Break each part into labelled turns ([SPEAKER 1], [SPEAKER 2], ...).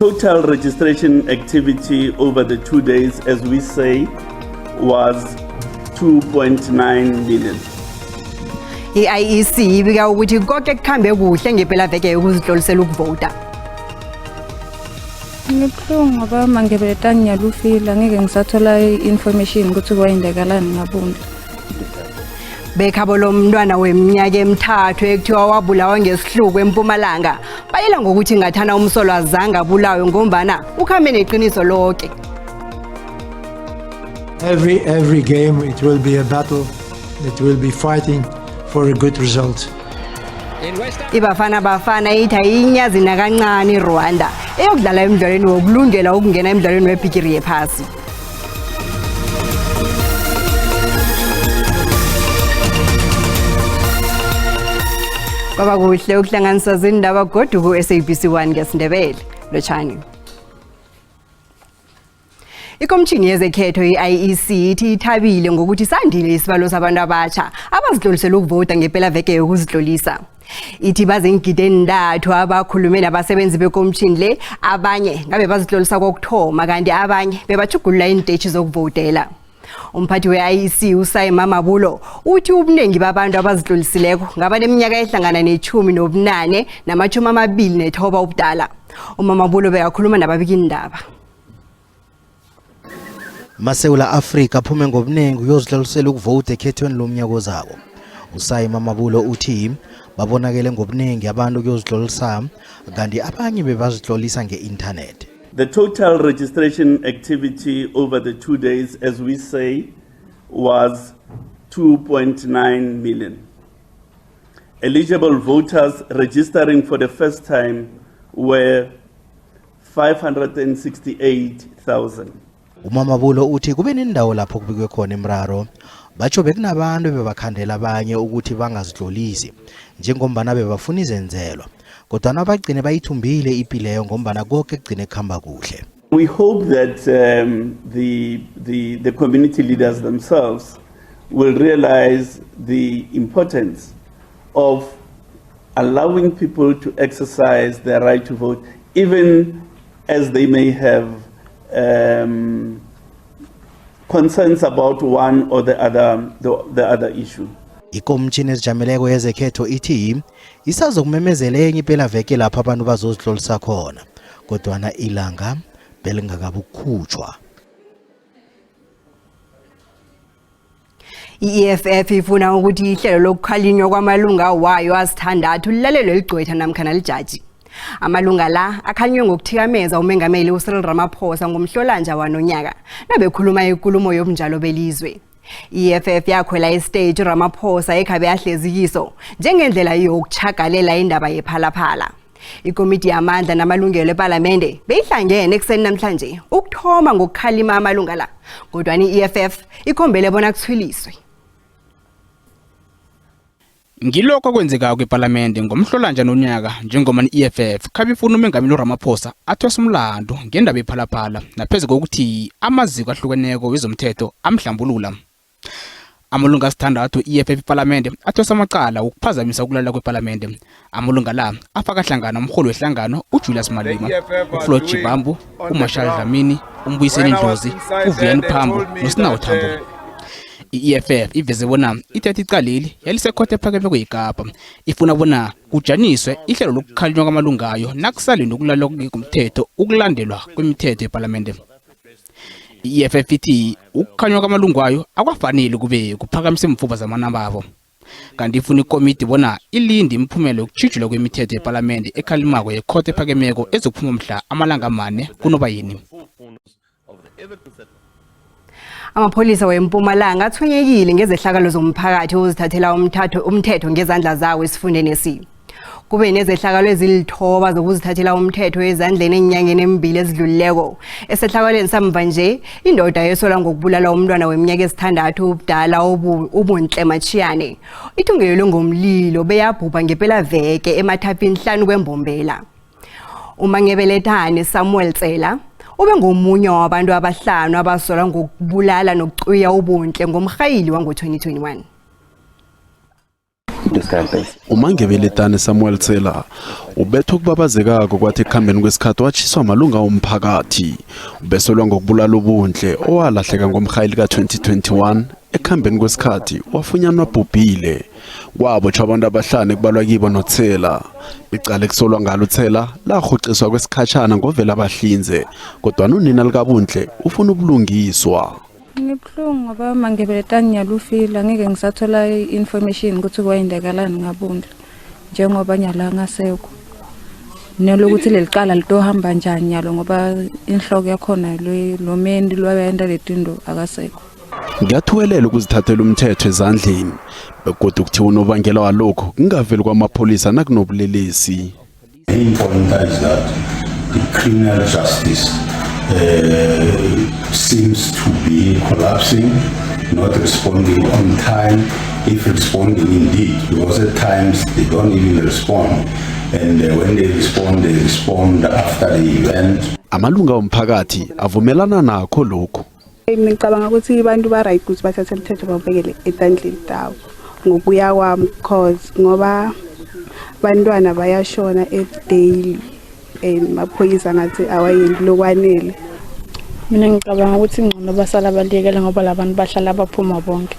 [SPEAKER 1] Total registration activity over the 2 days, as we say, was 2.9 million.
[SPEAKER 2] I-IEC ibika ukuthi konke kukhambe kuhle ngepelaveke yokuzitlolisela ukuvota.
[SPEAKER 3] Ngibuhlungu ngoba mangibeletha ngiyalufila ngeke ngisathola i-information ukuthi kwayenzakalani ngabundla.
[SPEAKER 2] Bekhabo lomntwana weminyaka emithathu ekuthiwa wabulawa ngesihluku eMpumalanga bayela ngokuthi ngathana umsolwa azange abulawe ngombana ukhambe neqiniso lonke.
[SPEAKER 4] Every game it will be a battle. It will be fighting for a good result.
[SPEAKER 2] IBafana Bafana ithi ayinyazi nakancane iRwanda eyokudlala emdlalweni wokulungela ukungena emdlalweni webhigiri yephasi. Kwaba kuhle ukuhlanganisa zindaba godu ku-SABC 1 ngesiNdebele. Lotshani. Ikomishini yezekhetho i-IEC ithi ithabile ngokuthi sandile isibalo sabantu abatsha abazitlolisela ukuvota ngepelaveke yokuzitlolisa. Ithi bazingidi entathu abakhulume nabasebenzi bekomishini le, abanye ngabe bazitlolisa kokuthoma kanti abanye bebatjhugulula iintetjhi zokuvotela. Umphathi we-IEC uSai Mamabolo uthi ubuningi babantu abazitlolisileko ngabaneminyaka ehlangana ne-18 nama-29 ubudala. UMamabulo bekakhuluma nababikindaba.
[SPEAKER 5] MaSewula Afrika aphume ngobunengi uyozihlolisela ukuvota ekhethweni lomnyaka ozako. USai Mamabulo uthi babonakele ngobunengi abantu kuyozihlolisa kanti abanye bebazihlolisa nge-internet.
[SPEAKER 1] The total registration activity over the 2 days, as we say, was 2.9 million. Eligible voters registering for the first time were 568,000.
[SPEAKER 5] UMamabulo uthi kube nendawo lapho kubikwe khona imraro. Batsho bekunabantu bebakhandela abanye ukuthi bangazitlolisi njengombana bebafuna izenzelwa. Kodwana bagcine bayithumbile ipi leyo ngombana konke kugcine kuhamba kuhle.
[SPEAKER 1] We hope that the community leaders themselves will realize the importance of allowing people to exercise their right to vote, even as they may have concerns about one or the other issue.
[SPEAKER 5] Ikomishini ezijameleko yezekhetho ithi isazokumemezela enye ipelaveke lapho abantu bazozihlolisa khona. Kodwana ilanga belingakabukhutshwa.
[SPEAKER 2] I-EFF ifuna ukuthi ihlelo lokukhalinywa kwamalunga wayo asithandathu lilalelwe ligcwetha namkhana lijaji. Amalunga la akhalinywe ngokuthikameza umengameli uCyril Ramaphosa ngomhlolanja wanonyaka nabekhuluma inkulumo yobunjalo belizwe. I-EFF yakhwela istage Ramaphosa ekhabe ahlezi kiso njengendlela yokuchagalela indaba yePhalaphala. Ikomiti yamandla namalungelo ePalamende beyihlangene ekuseni namhlanje ukuthoma ngokukhalima amalunga la. Kodwa i-EFF ikhombele bona kuthwiliswe.
[SPEAKER 6] Ngilokho okwenzekako ePalamende ngomhlolanja nonyaka njengoba i-EFF khabe ifuna umengameli uRamaphosa athweswe umlando ngendaba yePhalaphala naphezu kokuthi amaziko ahlukeneko wezomthetho amhlambulula. Amalunga asithandathu e-EFF ePalamende athweswe amacala wokuphazamisa ukulalela kwePalamende. Amalunga la afaka hlangana umrholi wehlangano uJulius Malema, uFloyd Shivambu, uMarshall Dlamini, uMbuyiseni Ndlozi, uVuyani Phambo noSinawo Thambo. I-EFF iveze bona ithatha icaleli yalisekhotho ephakemeko yeKapa ifuna bona kujaniswe ihlelo lokukhalinywa kwamalungayo nakusalindwe ukulalelwa komthetho ukulandelwa kwemithetho yePalamende. I-EFF ithi ukukhanywa kwamalungu ayo akwafaneli kube kuphakamisa iimfuba zamanababo. Kanti ifuna ikomiti bona ilinde imiphumela yokutjhijulwa kwemithetho yePalamende ekhalimako yekhotho ephakemeko ezokuphuma mhla amalanga 4 kuNobayeni.
[SPEAKER 2] Amapholisa weMpumalanga athwenyekile ngezehlakalo zomphakathi ozithathela umthetho ngezandla zawo esifundeni esi. Kube nezehlakalo ezilithoba zokuzithathela umthetho ezandleni enyangeni emibili ezidlulileko. Esehlakalweni samva nje, indoda esolwa ngokubulala umntwana weminyaka esithandathu ubudala uBuntle Machiyane ithungelelwe ngomlilo beyabhubha ngepelaveke emathapini hlanu kweMbombela. Umangebelethane Samuel Tsela ube ngomunye wabantu abahlanu abasolwa ngokubulala nokucwiya uBuntle ngomrhayili wango-2021.
[SPEAKER 7] Those kind of things.
[SPEAKER 8] Umangebeletane Samuel Tsela ubethwa okubabazekako kwathi ekuhambeni kwesikhathi watshiswa malunga omphakathi. Ubesolwa ngokubulala uBuntle owalahleka ngomrhayili ka-2021 ekuhambeni kwesikhathi wafunyanwa bhubhile. Kwabotshwa abantu abahlanu ekubalwa kibo noTsela. Icala ekusolwa ngalo uTsela lahoxiswa kwesikhatshana ngovela bahlinze kodwana unina likaBuntle ufuna ubulungiswa.
[SPEAKER 3] Ngibuhlungu ngoba mangibeletani nyalufile angeke ngisathola i-information ukuthi kwayendakalani ngabundla njengoba nyala ngasekho nelokuthi leli cala litohamba njani nyalo ngoba inhloko yakhona lo mendi lwayenda letinto akasekho.
[SPEAKER 8] Ngiyathuwelela ukuzithathela umthetho ezandleni begodu kuthiwa unobangela walokhu kungaveli kwamapholisa nakunobulelesi.
[SPEAKER 9] Main point is that the criminal justice seems to be collapsing, not responding on time, if responding indeed, because at times they don't even respond. And when they respond after the event.
[SPEAKER 8] Amalunga omphakathi avumelana nakho lokhu.
[SPEAKER 10] Ngicabanga ukuthi abantu ba right ukuthi bathathe umthetho bawubekele etandleni tabo ngokuya kwami, cause ngoba bantwana bayashona daily and maphoyisa ngathi awayendi lokwanele.
[SPEAKER 11] Mina ngicabanga ukuthi ngcono basala baliyekele ngoba labantu bahlala baphuma bonke.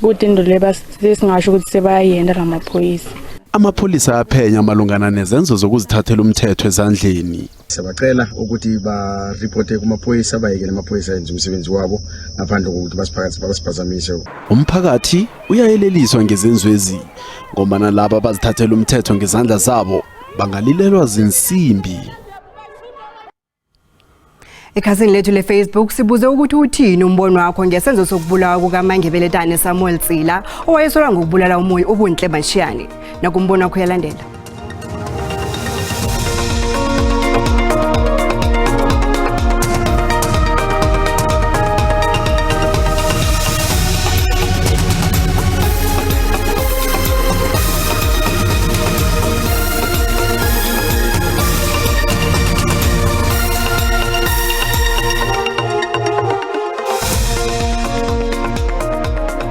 [SPEAKER 11] Kuthi into le basingasho ukuthi sebayayenda lamaphoyisa.
[SPEAKER 8] Amapholisa aphenya malungana nezenzo zokuzithathela umthetho ezandleni.
[SPEAKER 12] Siyabacela ukuthi ba-reporte kumaphoyisa, bayekele amaphoyisa enze umsebenzi wabo ngaphandle kokuthi basiphakathi basiphazamise.
[SPEAKER 8] Umphakathi uyayeleliswa ngezenzwezi ngombana laba abazithathela umthetho ngezandla zabo bangalilelwa zinsimbi.
[SPEAKER 2] Ekhasini lethu le-Facebook sibuze ukuthi uthini umbono wakho ngesenzo sokubulawa kukaMangebeletane Samuel Tsila owayesolwa ngokubulala umuyi uBuntle Mashiyane. Nakumbono wakho uyalandela.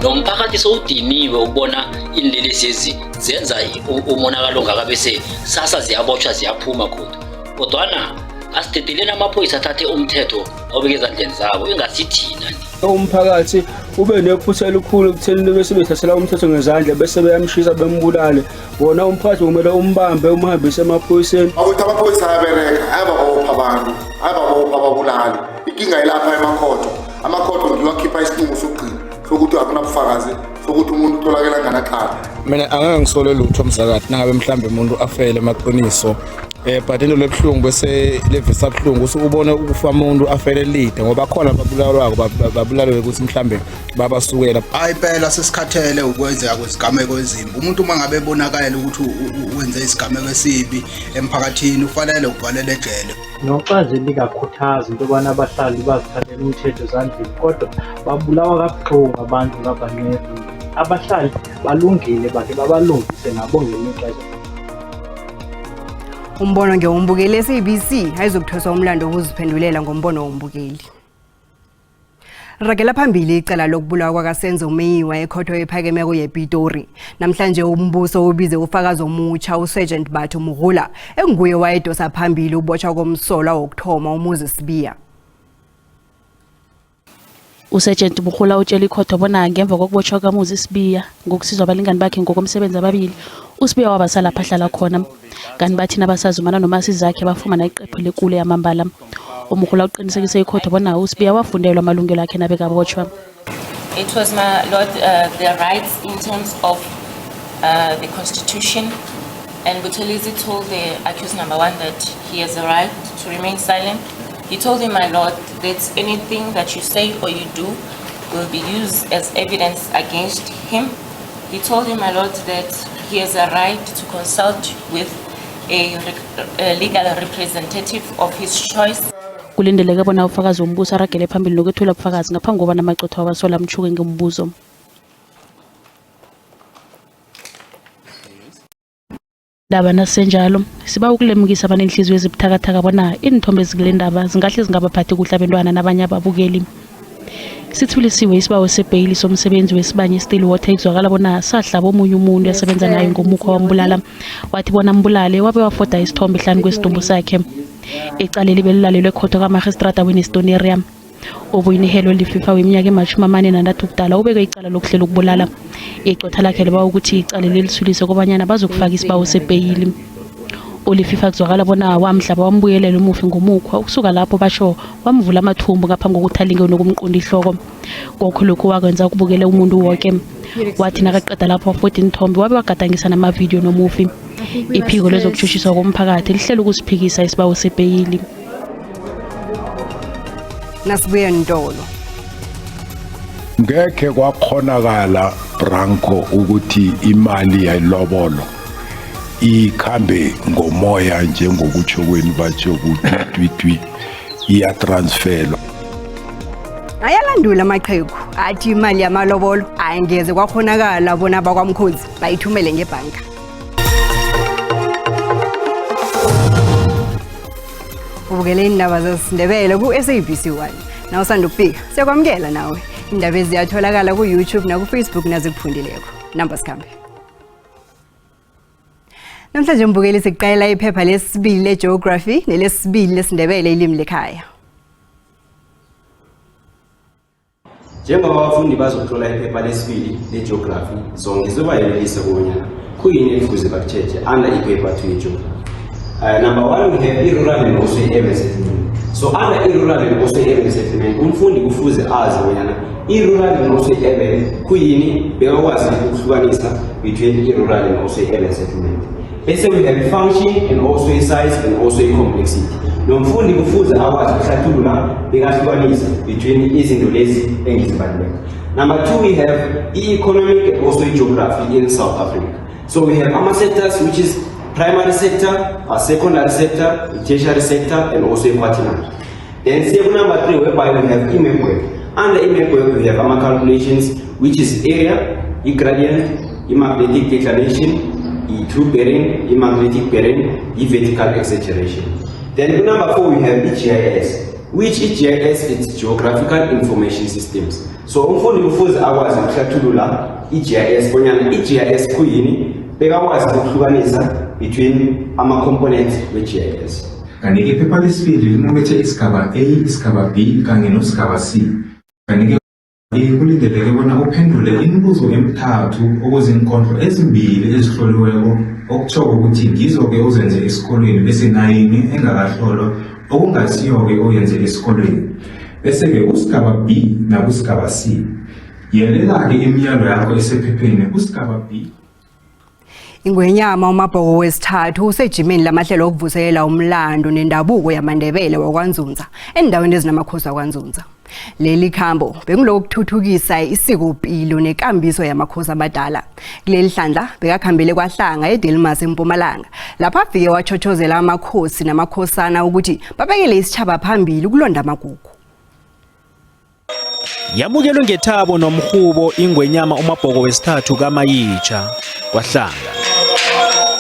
[SPEAKER 13] Nomphakathi sowudiniwe ukubona inlelesi ezi zenza umonakalo ongaka bese sasa ziyabotshwa ziyaphuma khona. Kodwana asidedeleni amaphoyisa athathe umthetho awubeke ezandleni zabo, ingasithina.
[SPEAKER 14] Umphakathi ube nephutha elikhulu ekutheni bese bethathela umthetho ngezandla bese beyamshisa bembulale. Wona umphakathi kumele umbambe umhambise emaphoyiseni.
[SPEAKER 15] Ukuthi amaphoyisa ayabereka, ayababopha abantu, ayababopha ababulali. Inkinga ilapha emakhotho. Amakhotho ngiwo akhipha isinqumo sokugcina sokuthi akunabufakazi sokuthi umuntu utholakele anganacala.
[SPEAKER 16] Mina angeke ngisole lutho mzakathi nangabe mhlambe umuntu afele amaqiniso. But into lebuhlungu bese levisa buhlungu ukuthi ubone ukufa umuntu afele lide ngoba khona ababulalwako babulalwe ukuthi mhlambe babasukela.
[SPEAKER 17] Hayi impela sesikhathele ukwenzeka kwezigameko ezimbi. Umuntu uma ngabe ebonakala ukuthi wenze isigameko esibi emphakathini ufanele ukuvalelwa ejele.
[SPEAKER 18] Noxa nje ndingakhuthazi into yobana abahlali bazithathele umthetho ezandleni, kodwa babulawa kabuhlungu abantu ngabanqevu. Abahlali balungile bakhe babalungise nabo ngelinye ixesha.
[SPEAKER 2] Umbono ngewombukeli SABC ayizokuthweswa umlando wokuziphendulela ngombono wombukeli. Ragela phambili icala lokubulawa kwakaSenzo Meyiwa ekhotho ephakemeko yePitori. Namhlanje umbuso ubize ufakazi omutsha uSergeant Batho Mugula enguye wayedosa phambili ubotshwa komsolwa wokuthoma uMoses Sibiya.
[SPEAKER 19] USergeant Mugula utshela ikhotho bona ngemva kokubotshwa kaMoses Sibiya ngokusizwa abalingani bakhe ngokomsebenzi ababili, uSibiya wabasa lapha ahlala khona. Kanti bathi nabasazumana nomasizakhe bafumana iqephu lekulu yamambala. UMugula uqinisekise ikhotho bona uSibiya wafundelwa amalungelo akhe nabekabotshwa.
[SPEAKER 20] It was, my lord, the rights in terms of the constitution, and Buthelezi told the accused number one that he has a right to remain silent. He told him, my lord, that anything that you say or you do will be used as evidence against him. He told him, my lord, that he has a right to consult with a legal representative of his choice.
[SPEAKER 19] Kulindeleke bona ufakazi wombuso aragele phambili nokwethula ubufakazi ngaphambi kobana amaqotho wabasola amtjhuke ngombuzo. Ndaba nasenjalo siba ukulemukisa abanenhliziyo ezibuthakathaka bona iinthombe ezikule ndaba zingahle zingabaphathi kuhle abentwana nabanye ababukeli. Sithulisiwe isibawo sebheyili somsebenzi wesibanye eStillwater ekuzwakala bona sahlaba omunye umuntu asebenza naye ngomukhwa wambulala. Wathi bona ambulale wabe wafoda isithombe hlanu kwesidumbu sakhe. Icaleli belilalelwe ekhotho kamarhistrada weNestoneria. Obuyinihelo lififa weminyaka ema-43 ubudala ubekwe icala lokuhlela ukubulala. Iqwetha lakhe libawa ukuthi icala lelisuliswe kobanyana bazokufaka isibawo sebheyili. Ulififa kuzwakala bona wamhlaba wambuyelela umufi ngomukhwa ukusuka lapho basho wamvula amathumbu ngaphambi kokuthi alinge nokumqonda ihloko. Kokho lokhu wakwenza ukubukele umuntu woke. Wathi nakaqeda lapho wafoda iinthombe wabe wagadangisa namavidiyo nomufi. Iphiko lezokushushiswa komphakathi lihlela ukusiphikisa isibawo sebheyili.
[SPEAKER 2] Nasibuye ntolo.
[SPEAKER 9] Ngekhe kwakhonakala Branko ukuthi imali yayilobolo ikhambe ngomoya njengokutsho kwenu, batsho kutwitwi iyatransferwa.
[SPEAKER 2] Ayalandula amaqhegu athi imali yamalobolo angeze kwakhonakala bona bakwamkhozi bayithumele ngebhanka. Ubukele indaba zesiNdebele ku-SABC 1. Nawusanda ukufika, siyakwamukela nawe. Indaba eziyatholakala ku-YouTube naku-Facebook nazikufundileko. Namba sikhambe. Namhlanje mbukeli sikuqalela iphepha lesibili le-Geography nelesibili lesiNdebele ilimi lekhaya.
[SPEAKER 6] Njengoba abafundi bazokutlola iphepha lesibili le-geography, so ngizobayelelisa kobanyana khuyini ekufuze bakutjheje under iphepha 2 ye-geography. Number one, we have i-rural and also i-urban settlement. So under i-rural and also i-urban settlement, umfundi kufuze azi bonyana i-rural and also i-urban khuyini, bekakwazi ukuhlukanisa between i-rural and also i-urban settlement. Bese we have i-function and also i-size and also i-complexity. Nomfundi kufuze akwazi ukuhlathulula bekahlukanise between izinto lezi engizibaluleko. Number two, we have i-economic and also i-geography in South Africa. So we have ama-sectors, which is primary sector, a secondary sector, tertiary sector, and also a quaternary. Then siye number three, whereby we have i-map work. Under i-map work, we have ama-calculations, which is area, i-gradient, i-magnetic declination, i-true bearing, i-magnetic bearing, i-vertical exaggeration. Then number four, we have i-GIS, which i-GIS is Geographical Information Systems. So umfundi kufuze akwazi ukuhlathulula i-GIS, bonyana i-GIS khuyini, bekakwazi ukuhlukanisa between ama-components we-GIS.
[SPEAKER 7] Kanti-ke iphepha lesibili limumethe isigaba A, isigaba B kanye nosigaba C. Kanti-ke A kulindeleke bona uphendule imibuzo emithathu okuziinkondlo ezimbili ezihloliweko, okutjhoko ukuthi ngizo-ke ozenze esikolweni, bese nayinye engakahlolwa okungasiyo-ke oyenze esikolweni. Bese-ke kusigaba B nakusigaba C, yelela-ke imiyalo yakho esephepheni kusigaba B.
[SPEAKER 2] Ingwenyama uMabhoko wesithathu usejimeni lamahlelo okuvuselela umlando nendabuko yamaNdebele wakwaNzunza endaweni ezinamakhosi akwaNzunza. Leli khambo bekungilokuthuthukisa isikopilo nekambiso yamakhosi amadala. Kuleli hlandla bekakhambele kwaHlanga eDelmas eMpumalanga. Lapho afike wachochozela amakhosi namakhosana ukuthi babekele isitjhaba phambili ukulonda amagugu.
[SPEAKER 21] Yamukelwe ngethabo nomrhubo ingwenyama uMabhoko wesithathu kaMayitsha kwaHlanga.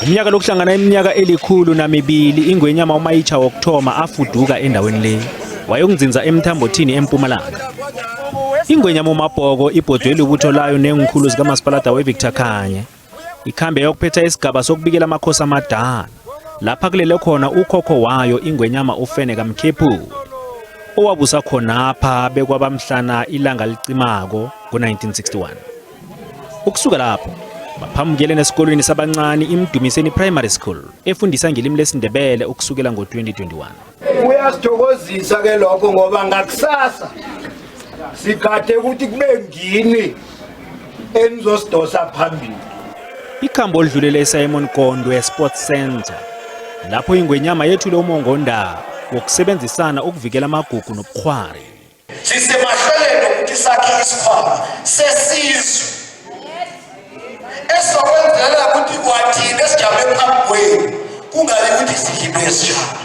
[SPEAKER 21] Umnyaka lokuhlangana iminyaka 102 ingwenyama uMayitsha wokuthoma afuduka endaweni le wayokunzinza eMthambothini eMpumalanga. Ingwenyama uMabhoko ibhodwe libutho layo neenkhulu zikamasipalada weVictor Khanye. Ikhambe yokuphetha isigaba sokubikela amakhosi amadala lapha kulele khona ukhokho wayo ingwenyama uFene kaMkhephuli owabusa khonapha bekwabamhlana ilanga licimako ngo-1961. Ukusuka lapho baphambukele nesikolweni sabancane iMdumiseni Primary School efundisa ngelimi lesiNdebele ukusukela ngo-2021.
[SPEAKER 22] Kuyasithokozisa ke lokho ngoba ngakusasa sigade ukuthi kube ngini enizosidosa phambili.
[SPEAKER 21] Ikhambo olidlulele eSimon Gondwe Sports Center lapho ingwenyama yethule umongondaba wokusebenzisana ukuvikela amagugu nobukghwari.
[SPEAKER 23] Sisemahlelweni ukuthi sakhe isikhwama sesizwe esizokwenzela ukuthi kwathina esijame phambi kwenu kungabi ukuthi sidla into yesitshaba.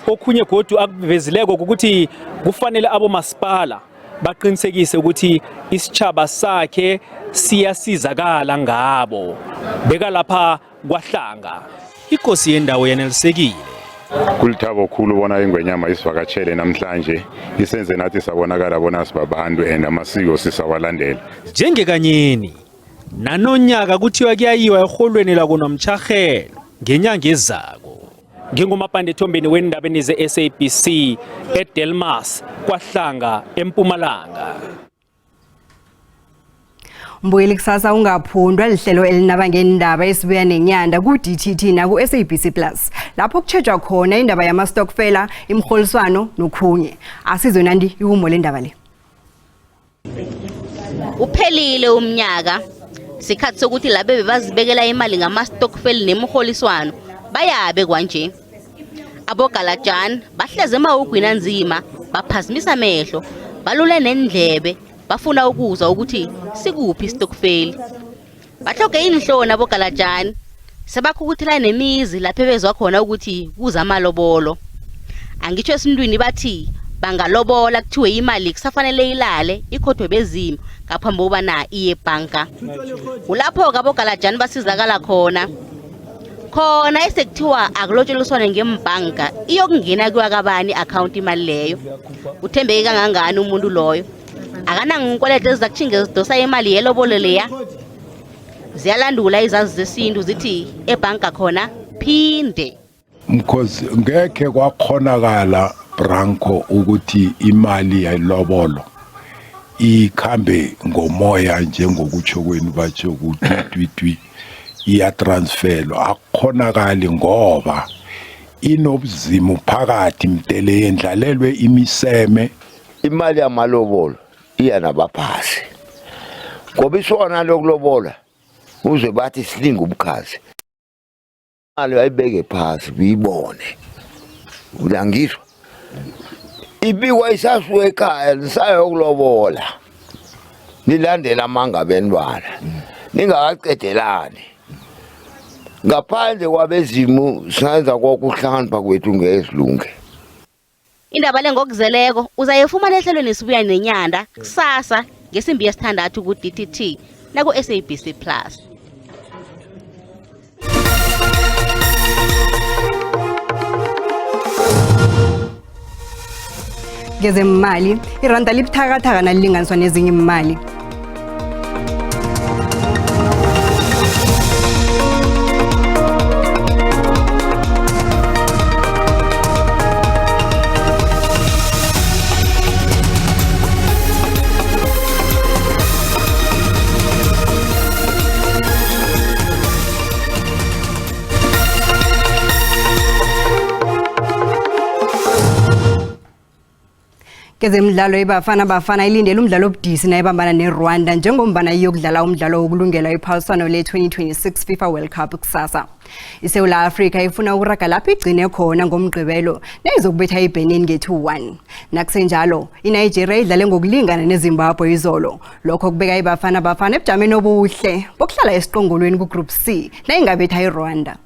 [SPEAKER 21] Okhunye godu akuvezileko ukuthi kufanele abomasipala baqinisekise ukuthi isitjhaba sakhe siyasizakala ngabo. Beka lapha kwaHlanga. Ikosi yendawo yanelisekile.
[SPEAKER 1] Kulithabo khulu bona ingwenyama isivakatshele namhlanje, isenze nathi sabonakala bona sibabantu and amasiko sisawalandela.
[SPEAKER 21] Njengekanyeni nanonyaka kuthiwa kuyayiwa erholweni lakonomtjharhelo ngenyanga ezako. Ngingumapande ethombeni wendabeni ze-SABC eDelmas kwaHlanga eMpumalanga.
[SPEAKER 2] Mbuyeli kusasa ungaphundwa lihlelo elinaba ngendaba esibuya nenyanda ku-DTT naku-SABC Plus lapho kutshejwa khona indaba yama-stokfela, imrholiswano nokhunye. Asizwe nandi iwumo lendaba le.
[SPEAKER 4] Uphelile umnyaka, sikhathi sokuthi labe bebazibekela imali ngama-stokfel nemrholiswano bayabe kwanje. Abogalajani bahleze emawugwini anzima, baphazimisa amehlo, balule neendlebe, bafuna ukuzwa ukuthi sikuphi isitokfeli. Batlhoge iinhloni abogalajani, sebakhukuthela nemizi lapho ebezwa khona ukuthi kuza amalobolo. Angitjho esintwini bathi bangalobola kuthiwe imali kusafanele ilale ikhothwe bezimu ngaphambi kokubana iye ebhanka. Kulapho-ke abogalajani basizakala khona. Khona esekuthiwa akulotsholiswane ngembhanka iyokungena kwakabani i-akhawunti imali leyo. Uthembeke kangangani umuntu loyo? Akanangikwelede ezizakutjhinga zidosa imali yelobolo leya? Ziyalandula izazi zesintu zithi ebhanka khona phinde.
[SPEAKER 5] Mkhosi ngekhe kwakhonakala Branko ukuthi imali yelobolo ikhambe ngomoya njengokutsho kwenu batsho kutwitwi iyatransferwa akukhonakali ngoba inobuzimu phakathi mdele yendlalelwe imiseme.
[SPEAKER 24] Imali yamalobolo iya nabaphasi ngoba isona lokulobola uze bathi silinga ubukhazi imali ayibeke phasi uyibone uyangizwa ibikwa isasuka ekhaya nisayokulobola nilandela amanga bentwana ningakaqedelani ngaphandle kwabezimu singenza konke ukuhlakanipha kwethu ngeke silunge.
[SPEAKER 4] Indaba le ngokuzeleko uzayifumana ehlelweni Sibuya Nenyanda kusasa ngesimbi yesithandathu ku-DTT naku-SABC Plus.
[SPEAKER 2] Kezemali, iranda libuthakathaka nalilinganiswa nezinye imali. Kezemidlalo iBafana Bafana ilindele umdlalo obudisi nayibambana neRwanda njengombana iyokudlala umdlalo wokulungela iphaliswano le-2026 FIFA World Cup kusasa. ISewula Afrika ifuna ukuraga lapho igcine khona ngoMgqibelo nayizokubetha iBenin nge-2-1. Nakusenjalo, iNigeria idlale ngokulingana neZimbabwe izolo. Lokho kubeka iBafana Bafana ebujameni obuhle bokuhlala esiqongolweni kuGroup C nayingabetha iRwanda.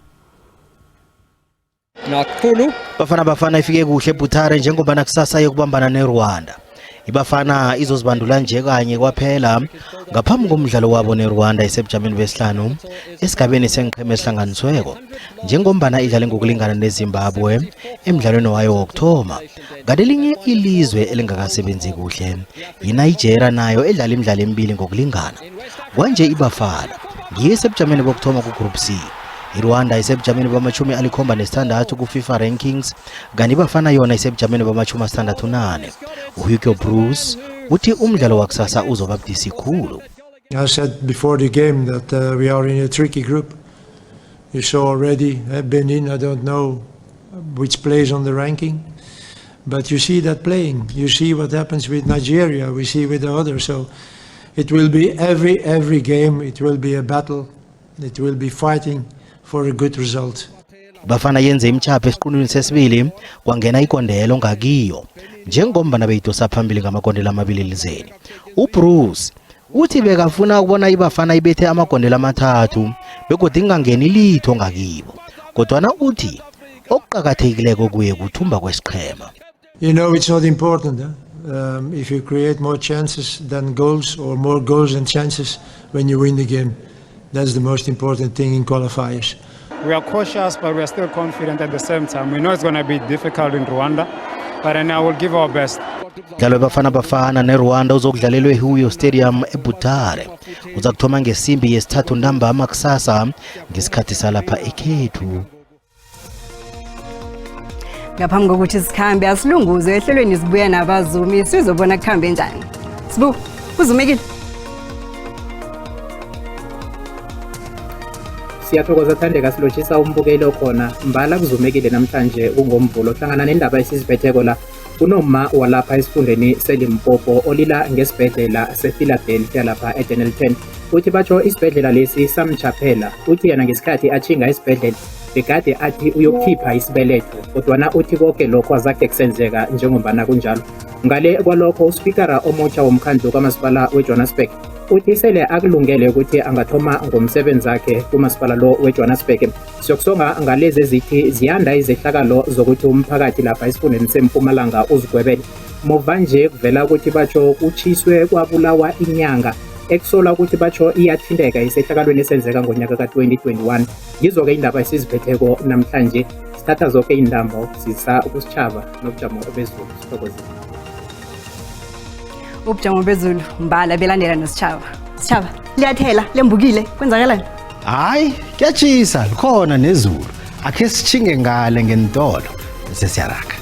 [SPEAKER 25] Nakhulu. Bafana Bafana ifike kuhle eButare njengoba kusasa yokubambana neRwanda. IBafana izozibandula nje kanye kwaphela ngaphambi komdlalo wabo neRwanda isebujameni besihlanu esigabeni seenqhema esihlanganisweko njengombana idlale ngokulingana neZimbabwe emdlalweni wayo wokuthoma. Kanti elinye ilizwe elingakasebenzi kuhle yiNigeria nayo edlala imidlalo emibili ngokulingana. Kwanje iBafana ngiyo esebujameni bokuthoma ku-Group C. IRwanda isebujameni bamashumi alikhomba nesithandathu ku-FIFA rankings kanti iBafana yona isebujameni bamashumi asithandathu nane. UHugo Broos uthi umdlalo wakusasa uzoba budisi khulu.
[SPEAKER 26] I said before the game that we are in a tricky group. You saw already Benin, I don't know which plays on the ranking, but you see that playing. You see what happens with Nigeria, we see with the others. So it will be every game, it will be a battle. It will be fighting for a good result.
[SPEAKER 25] Bafana yenze imchapho esiqunwini sesibili kwangena ikondelo ngakiyo njengombana beyidosa phambili ngamagondelo amabili elizeni. UBruce uthi bekafuna ukubona iBafana ibethe amagondelo amathathu begodu ingangeni litho ngakibo. Kodwana uthi okuqakathekileko kuye kuthumba kwesiqhema.
[SPEAKER 26] You know, it's not important, huh? If you create more chances than goals or more goals than chances when you win the game. That's the most important thing in qualifiers.
[SPEAKER 3] We are cautious, but we are still confident at the same time. We know it's going to be difficult in Rwanda, but then I will give our best.
[SPEAKER 25] Mdlalo weBafana Bafana neRwanda uzokudlalelwa eHuyo Stadium eButare. Uza kuthoma ngesimbi yesithathu ntambama kusasa ngesikhathi salapha ekhethu.
[SPEAKER 2] Ngaphambi kokuthi sikhambe asilunguze ehlelweni sibuya nabazumi sizobona kuhambe njani. Sibu, uzumekile.
[SPEAKER 8] Siyathokoza Thandeka, silotshisa umbukeli okhona. Mbala kuzumekile namhlanje kungomvulo. Hlangana nendaba esiziphetheko la kunoma walapha esifundeni seLimpopo olila ngesibhedlela sePhiladelphia lapha eDennilton. Uthi batsho isibhedlela lesi samchaphela. Uthi yena ngesikhathi achinga esibhedlela bekade athi uyokukhipha isibeletho, kodwana uthi konke lokho azakhe kusenzeka njengombana kunjalo. Ngale kwalokho uspikara omutsha womkhandlu kamasipala weJohannesburg uthi sele akulungele ukuthi angathoma ngomsebenzi wakhe kumasipala lo weJohannesburg. Siyokusonga ngalezi ezithi ziyanda izehlakalo zokuthi umphakathi lapha esifundeni seMpumalanga uzigwebele. Muva nje kuvela ukuthi batsho kutshiswe kwabulawa inyanga ekusola ukuthi batsho iyathinteka isehlakalweni esenzeka ngonyaka ka-2021. Ngizo-ke indaba esiziphetheko namhlanje. Sithatha zonke iintambo sizisa kusitshaba nobujamo bezulu. Sithokozile.
[SPEAKER 2] Ubujamo bezulu mbala belandela nositshaba. Sitshaba, liyathela, lembukile, kwenzakalani?
[SPEAKER 25] Hayi, kuyatshisa, likhona nezulu. Akhe sitjhinge ngale ngentolo bese siyaraga.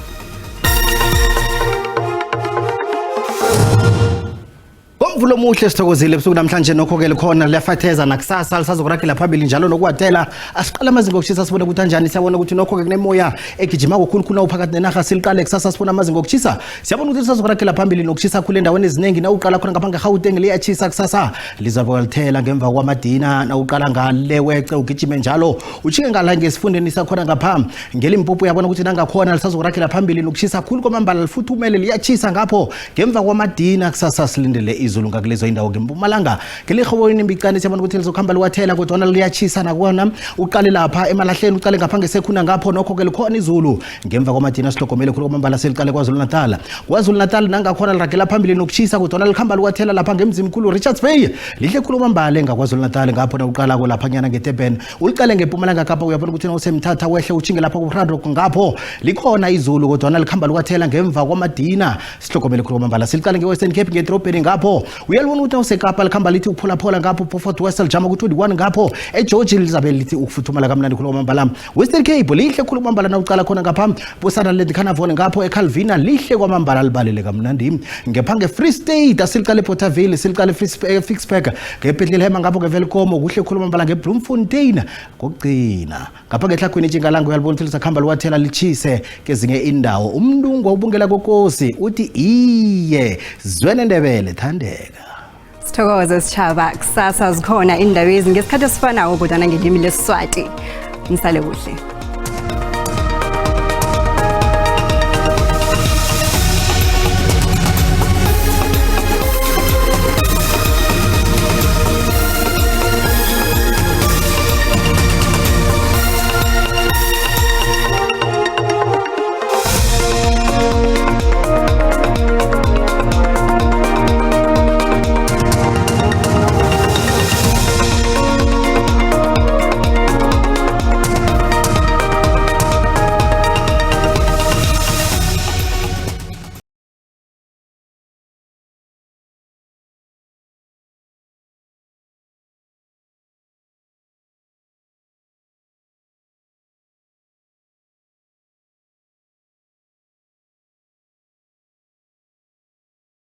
[SPEAKER 25] Ngomvulo omuhle sithokozile ebusuku namhlanje nokho-ke likhona liyafatheza nakusasa lisazokuragela phambili njalo nokuwathela. Asiqale amazinga okushisa sibone ukuthi anjani. Siyabona ukuthi nokho-ke kunemoya egijima kukhulukhulu nawuphakathi nenarha. Siliqale kusasa sibona amazinga okushisa. Siyabona ukuthi lisazokuragela phambili nokushisa khulu endaweni eziningi. Nawuqala khona ngapha ngeGauteng liyatshisa kusasa, lizabe lithela ngemva kwamadina. Nawuqala ngale wece ugijime njalo utjhinge ngala ngesifundeni sakhona ngapha ngeLimpopo, uyabona ukuthi nangakhona lisazokuragela phambili nokushisa khulu kwamambala, lifuthumele liyatshisa ngapho ngemva kwamadina. Kusasa silindele izulu ngakulezo indawo ngempumalanga. Ngelirhoboni imbicane siyabona ukuthi lizokuhamba liwathela, kodwana liyatshisa nakona. Uqale lapha emalahleni, uqale ngapha ngesekhuna ngapho, nokho-ke likhona izulu ngemva kwamadina. Sihlogomele khulu kwamambala. Seliqale KwaZulu Natal. KwaZulu Natal nangakhona liragela phambili nokushisa, kodwana likhamba liwathela lapha ngemzimkhulu Richards Bay. Lihle khulu kwamambala ngaKwaZulu Natal ngapho. Nawuqalako lapha nyana ngeDurban, uliqale ngeMpumalanga Kapa, uyabona ukuthi nawusemthatha wehle utjhinge lapha kuHradrock ngapho likhona izulu, kodwana likhamba liwathela ngemva kwamadina. Sihlogomele khulu kwamambala. Siliqale nge-Western Cape ngedrobheni ngapho, uyalibona ukuthi nawusekapa likhamba lithi ukupholapholangapho. Beaufort West lijama ku-21 ngapho. EGeorge lizabe lithi ukufuthumala kamnandi khulu kwamambala. Western Cape lihle khulu kwamambala. Nawuqala khona ngapha boSutherland, Carnarvon ngapho, eCalvina lihle kwamambala, libalele kamnandi. Ngepha nge-Free State asiliqale eBothaville, siliqale eFicksburg, ngeBethlehem ngapho, ngeWelkom kuhle khulu kwamambala, ngeBloemfontein. Kokugcina ngapha ngehlakhwini etjingalanga uyalibona ukuthi lisakhamba liwathela, litshise kezinye indawo. Umntungwa ubungela kokosi uthi iye zwene Ndebele thandeka.
[SPEAKER 2] Sithokoze sitshaba. Kusasa zikhona iindaba ezi ngesikhathi esifanako kodwana ngelimi leSiswati. Nisale kuhle.